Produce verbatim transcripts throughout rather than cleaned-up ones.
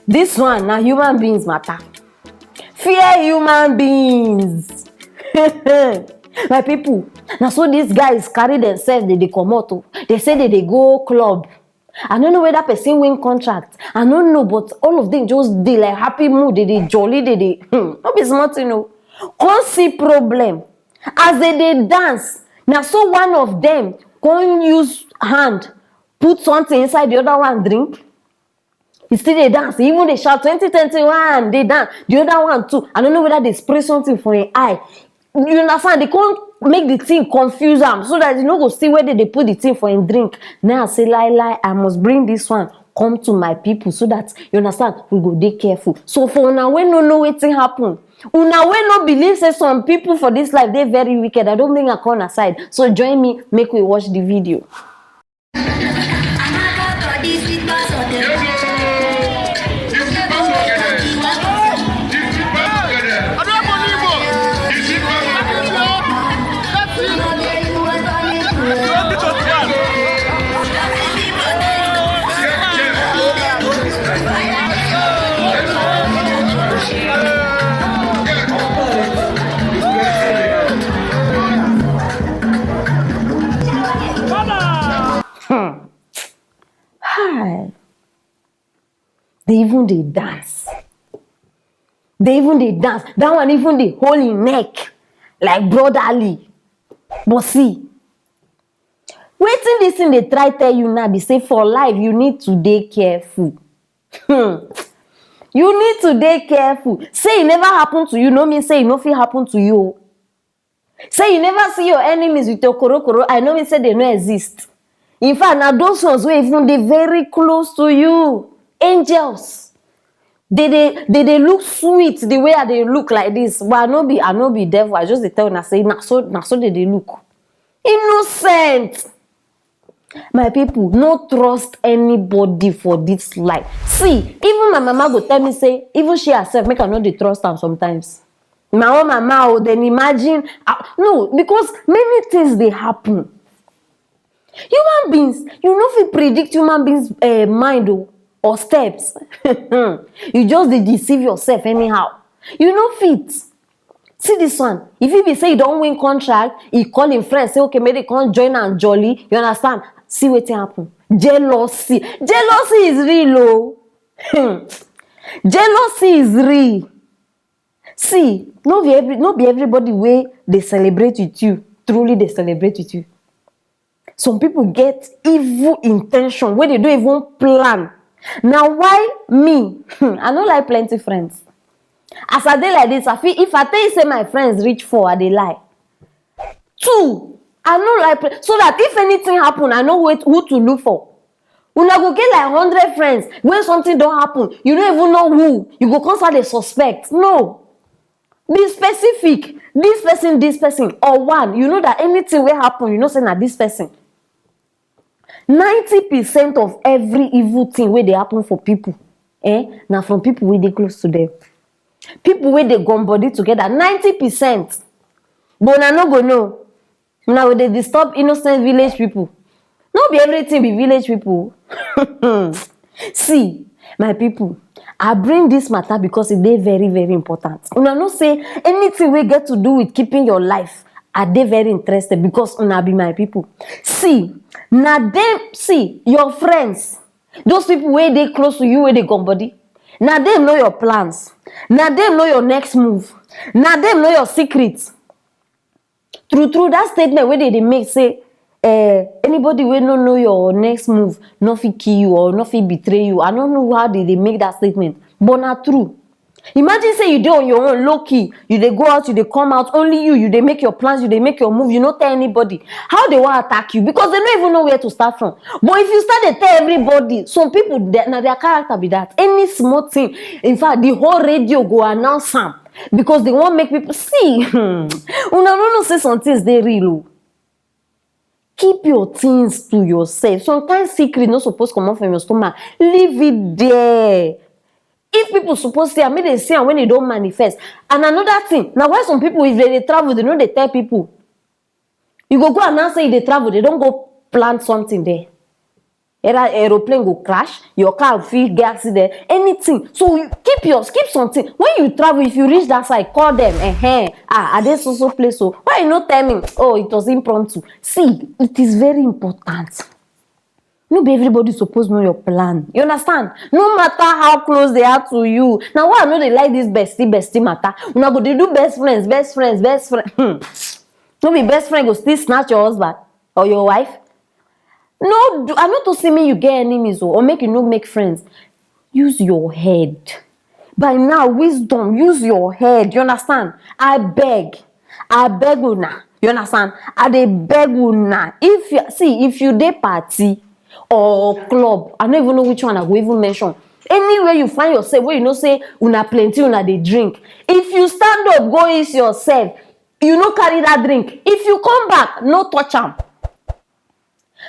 This one na human beings matter. Fear human beings. My people, na so these guys carry themselves, they dey comot o. They say they dey go club. I no know whether person win contract. I no know, but all of them just dey like happy mood. They dey jolly. They dey hmm, no be small thing o. Come see problem as they dey dance. Na so one of them come use hand put something inside the other one drink. He still dey dance, he even dey shout twenty twenty-one, dey dance. The other one too, I no know whether they spray something for him eye. You understand? They come make the thing confuse am so that you no go see where they dey put the thing for him drink. Now I say, lie, lie, I must bring this one come to my people so that, you understand, we go dey careful. So for una wey no know wetin happen, una wey no believe say some people for this life dey very wicked, I don bring am come una side. So join me, make we watch the video. Hmm. Hi. They even dey dance. They even dey dance. That one even dey hold him neck like brotherly. But see, wetin this thing dey try tell you now be say for life you need to dey careful. Hmm. You need to dey careful. Say e never happen to you no mean say e no fit happen to you o. Say you never see your enemies with your korokoro, I no mean say they no exist. In fact, na those ones wey even dey very close to you, angels. They dey they dey look sweet the way I dey look like this, but I no be I no be devil. I just dey tell una say na so na so they dey look. Innocent. My people, no trust anybody for this life. See, even my mama go tell me say even she herself, make I no dey trust am sometimes. My own mama o, then imagine. Ah, no, because many things dey happen. Human beings, you no fit predict human beings eh, mind o or steps. You just dey deceive yourself anyhow. You no fit. See this one, if e be say e don win contract, e call him friend say okay make they come join am jolly, you understand? See wetin happen. Jealousy. Jealousy is real o. Jealousy is real. See, no be every no be everybody wey dey celebrate with you truly dey celebrate with you. Some people get evil intention wey they don't even plan. Na why me, I no like plenty friends. As I dey like this, I feel if I tell you say my friends reach four, I dey lie. Two, I no like pl- so that if anything happen, I know wait who to look for. Una go get like hundred friends when something don happen, you no even know who. You go come start dey suspect. No. Be specific. This person, this person, or one. You know that anything wey happen, you know say na this person. Ninety percent of every evil thing wey dey happen for people, eh, na from people wey dey close to them. People wey dey gum body together, ninety percent. But una no go know. Una go dey disturb innocent village people. No be everything be village people. See, my people, I bring this matter because e dey very very important. Una know say anything wey get to do with keeping your life, I dey very interested because una be my people. See, na dem, see, your friends, those people wey dey close to you, wey dey gum body, na dem know your plans, na dem know your next move, na dem know your secret. True true, that statement wey they dey make say eh, anybody wey no know your next move no fit kill you or no fit betray you, I no know how they dey make that statement, but na true. Imagine say you dey on your own, low key, you dey go out, you dey come out, only you, you dey make your plans, you dey make your move, you no tell anybody. How they wan attack you? Because they no even know where to start from. But if you start dey tell everybody, some people, they- na their character be that. Any small thing, in fact, the whole radio go announce am because they wan make people see. Hmm, una no know say some things dey real o. Keep your things to yourself. Sometimes secret no suppose comot from your stomach. Leave it there. If people suppose see am, make dem see am when e don manifest. And another thing, na why some people, if they dey travel, they no dey tell people. You go go announce say you dey travel, they don go plant something there. Either aeroplane go crash, your car fit get accident, anything. So you keep your, keep something. When you travel, if you reach that side, call them. Eh, ah, I dey so so place. So why you no tell me? Oh, it was impromptu. See, it is very important. No be everybody suppose know your plan. You understand? No matter how close they are to you. Now, why I no dey like this bestie bestie matter? Una go dey do best friends, best friends, best friends. Hmm. No be best friend go still snatch your husband or your wife. No, do, I no to see me you get enemies o, or make you no make friends. Use your head. By now, wisdom, use your head. You understand? I beg. I beg una. You understand? I dey beg una. If you see, if you dey party or club, I no even know which one I go even mention. Anywhere you find yourself, where you know say una plenty, una dey drink. If you stand up, go ease yourself. You no carry that drink. If you come back, no touch am.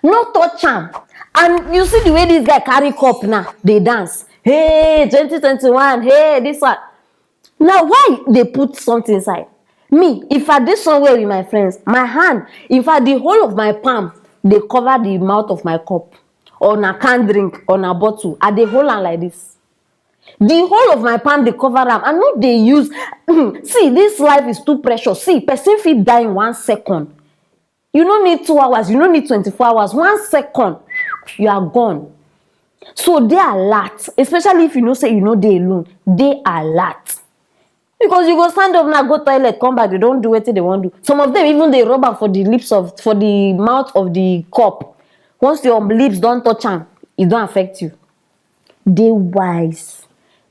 No touch am. And you see the way this guy carry cup now, they dance. Hey, twenty twenty-one, hey, this one. Now, why they put something inside? Me, if I dey somewhere with my friends, my hand, in fact, the whole of my palm, they cover the mouth of my cup. Or na can drink, or na bottle. I dey hold am like this. The whole of my palm, they cover am. I no dey use. See, this life is too precious. See, person fit die in one second. You no need two hours, you no need twenty-four hours. One second, you are gone. So dey alert, especially if you know say you no dey alone. Dey alert. Because you go stand up now, go toilet, come back, they don't do wetin they wan do. Some of them even dey rub am for the lips of, for the mouth of the cup. Once your lips don touch am, e don affect you. Dey wise.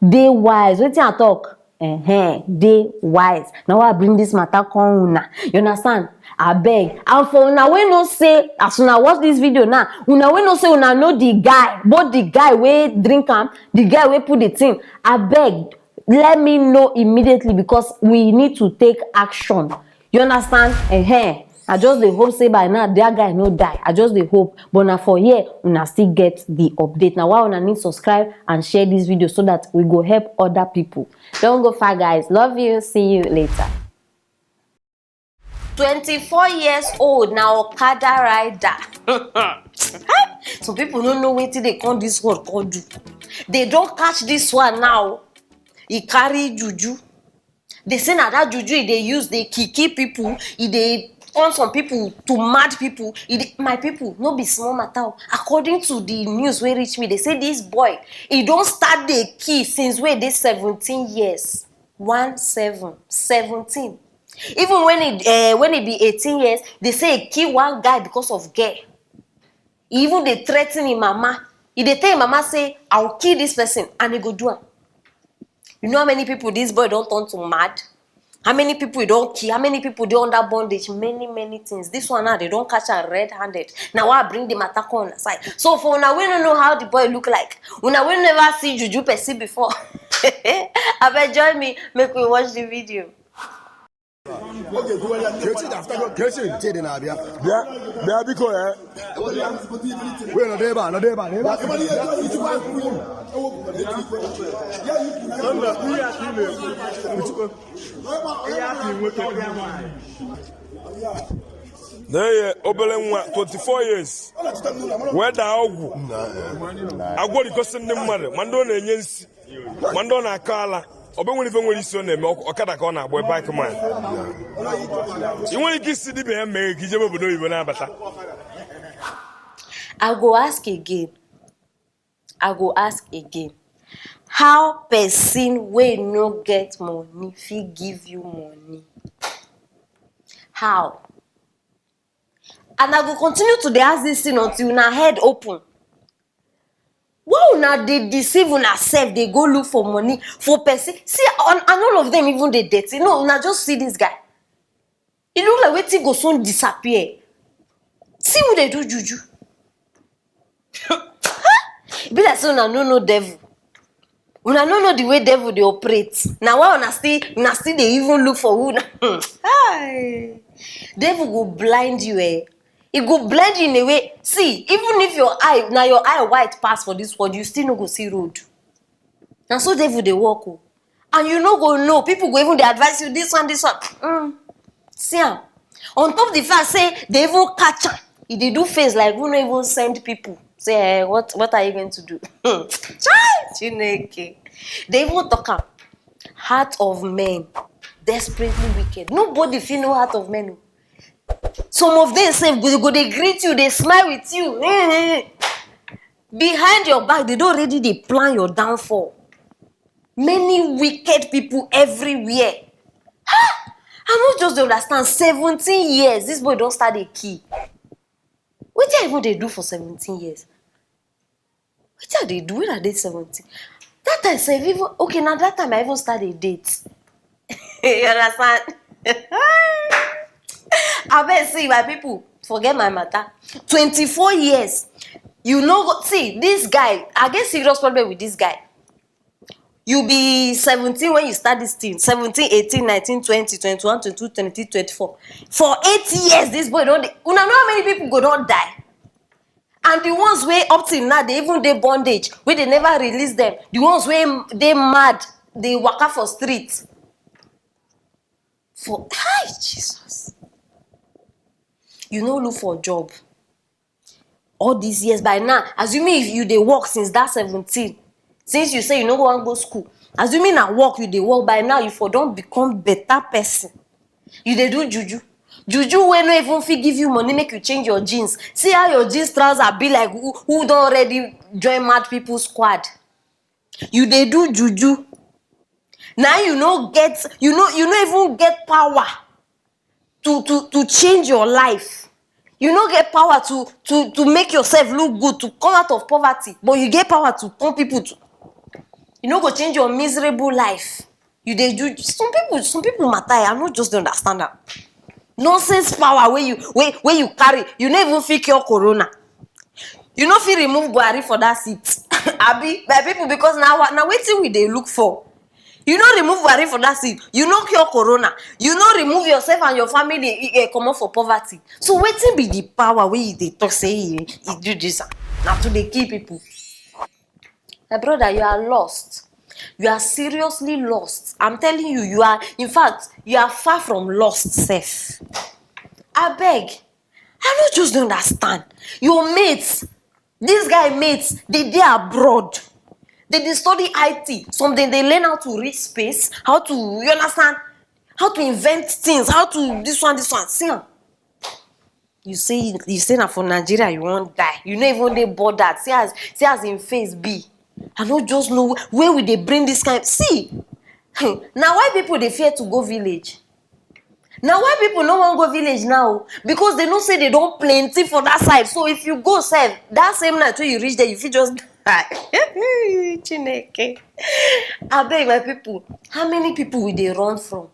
Dey wise. Wetin I talk? Ehen, dey wise. Na why I bring this matter come una. You understand? Abeg. And for una wey know say, as una watch this video now, una wey know say una know the guy, both the guy wey drink am, the guy wey put the thing, abeg, let me know immediately, because we need to take action. You understand? Ehen. I just dey hope say by now that guy no die. I just dey hope. But na for here, una still get the update. Na why una need subscribe and share this video so that we go help other people. Don't go far, guys. Love you. See you later. Twenty-four years old, na okada rider. Some people no know wetin they come this world come do. They don catch this one now. He carry juju. They say na that juju he dey use dey kill kill people. He dey turn some people to mad people. He dey, my people, no be small matter o. According to the news wey reach me, they say this boy, he don start dey kill since wey dey seventeen years. One seven, seventeen. Even when he, eh, when he be eighteen years, they say he kill one guy because of girl. He even dey threaten him mama. He dey tell him mama say, "I will kill this person," and he go do am. You know how many people this boy don turn to mad? How many people he don kill? How many people dey under bondage? Many, many things. This one now, they don catch am red-handed. Na why I bring the matter come una side. So for una wey no know how the boy look like, una wey never see juju person before, abeg join me, make we watch the video. Kechi dey after you. Kechi. Chidi na-abịa. Bịa, bịa biko, eh. Wee nọdụ ebe a, nọdụ ebe a, nọdụ ebe a. Na-enye obere nwa twenty-four years wee daa ọgwụ. Agwọ rikosi ndị mmadụ, ma ndị ọ na-enye nsi, ma ndị ọ na-akọ ala. Ọ bụ nwere ife nwere isi ọ na-eme, ọk-, ọkada ka ọ na-agba, bike man. Ị nwere ike isi dibịa ya mee ka ijebe obodo oyibo na-abata. I go ask again. I go ask again. How person wey no get money fit give you money? How? And I go continue to dey ask this thing until una head open. Why una dey deceive una sef, dey go look for money for person? See, and, and all of them even dey dirty. No, una just see this guy. E look like wetin go soon disappear. See who dey do juju. E be like say una no know devil. Una no know the way devil dey operate. Na why una still, una still dey even look for who una. Hi. Devil go blind you, eh? E go blind you in a way. See, even if your eye, na your eye white pass for this world, you still no go see road. Na so devil dey work o. And you no go know. People go even dey advise you this one, this one. Mm. See am. On top the fact say they even catch am, e dey do face like who no even send people. Say, eh, what what are you going to do? Chai! Chineke. They even talk am. Heart of men, desperately wicked. Nobody fit know heart of men o. Some of them sef go go dey greet you, dey smile with you. Behind your back, they don already dey plan your downfall. Many wicked people everywhere. Ha! I no just dey understand. Seventeen years, this boy don start dey kill. Wetin I even dey do for seventeen years? Wetin I dey do when I dey seventeen? That time sef, even, okay, na that time I even start dey date. You understand? Abeg, see, my people, forget my matter. Twenty-four years. You no go see this guy. I get serious problem with this guy. You be seventeen when you start this thing. Seventeen, eighteen, nineteen, twenty, twenty-one, twenty-two, twenty-three, twenty-four. For eight years, this boy don dey. Una know how many people go don die? And the ones wey up till now, they even dey bondage, wey they never release them. The ones wey dey mad, dey waka for street. For, hi, Jesus. You no look for job. All these years, by now, assuming if you dey work since that seventeen, since you say you no go wan go school, assuming na work you dey work, by now you for don become better person. You dey do juju. Juju wey no even fit give you money make you change your jeans. See how your jeans trouser be like who, who don already join mad people squad. You dey do juju. Now you no get, you no, you no even get power to, to, to change your life. You no get power to, to, to make yourself look good, to come out of poverty. But you get power to turn people to. You no go change your miserable life. You dey do some people, some people matter, I no just dey understand am. Nonsense power wey you, wey, wey you carry, you no even fit cure corona. You no fit remove Buhari for that seat. Abi, my people, because na wa-, na wetin we dey look for. You no remove Buhari for that seat. You no cure corona. You no remove yourself and your family, eh, eh, comot for poverty. So wetin be the power wey you dey talk say e, e do this? Na to dey kill people. My brother, you are lost. You are seriously lost. I'm telling you, you are, in fact, you are far from lost sef. Abeg, I no just dey understand. Your mates, this guy mates, they dey abroad. They dey study I T. Some dem dey learn how to read space, how to, you understand, how to invent things, how to this one, this one. See am. You say, you say na for Nigeria you wan die. You no even dey bothered. See as, see as im face be. I no just know wh-, where we dey bring this kind. See, na why people dey fear to go village. Na why people no wan go village now, because they know say they don plenty for that side. So if you go sef, that same night wey you reach there, you fit just die. Chineke. Abeg, my people, how many people we dey run from?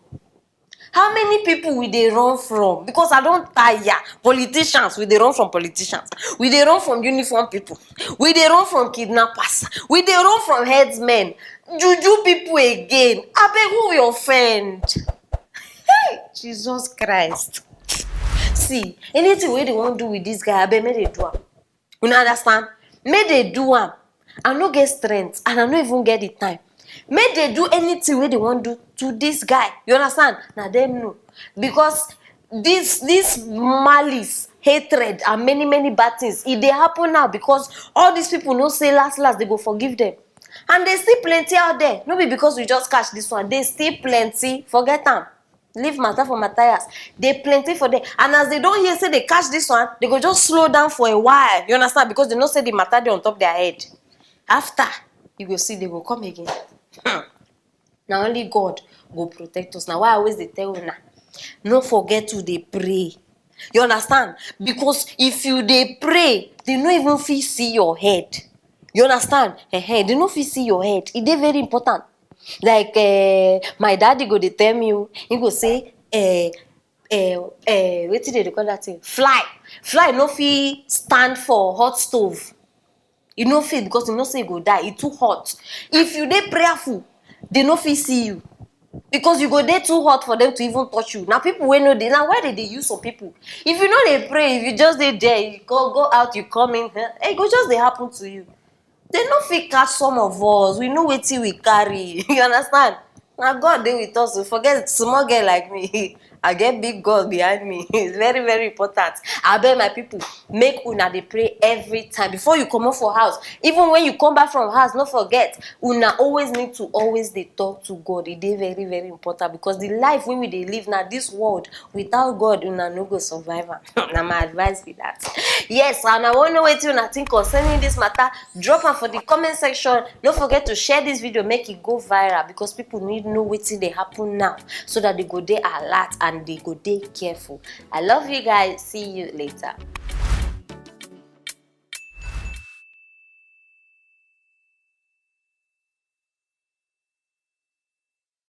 How many people we dey run from? Because I don tire. Politicians, we dey run from politicians. We dey run from uniform people. We dey run from kidnappers. We dey run from headsmen. Juju people again. Abeg, who we offend? Hey, Jesus Christ. See, anything wey they wan do with this guy, abeg, make they do am. Una understand? Make they do am. I no get strength and I no even get the time. Make they do anything wey they wan do to this guy. You understand? Na them know. Because this, this malice, hatred, and many, many bad things, e dey happen now because all these people know say last, last, they go forgive them. And they still plenty out there. No be because we just catch this one. They still plenty. Forget am. Leave matter for Matthias. They plenty for there. And as they don hear say they catch this one, they go just slow down for a while. You understand? Because they know say the matter dey on top their head. After, you go see they go come again. Hmm. Na only God go protect us. Na why I always dey tell una, no forget to dey pray. You understand? Because if you dey pray, they no even fit see your head. You understand? Ehen, they no fit see your head. E dey very important. Like, eh, my daddy go dey tell me o, he go say, eh, eh, eh, wetin they dey call that thing? Fly. Fly no fit stand for hot stove. E no fit, because e know say e go die. E too hot. If you dey prayerful, they no fit see you. Because you go dey too hot for them to even touch you. Na people wey no dey, na why they dey use some people. If you no dey pray, if you just dey there, you go, go out, you come in, eh, e go just dey happen to you. They no fit catch some of us. We know wetin we carry. You understand? Na God dey with us. We forget small girl like me. I get big God behind me. It's very, very important. I beg my people, make una dey pray every time before you comot for house. Even when you come back from house, no forget, una always need to always dey talk to God. E dey very, very important because the life wey we dey live now, this world, without God, una no go survive am. Na my advice be that. Yes, and I wan know wetin una think concerning this matter. Drop am for the comment section. No forget to share this video, make e go viral because people need know wetin dey happen now so that they go dey alert and they go dey careful. I love you guys. See you later.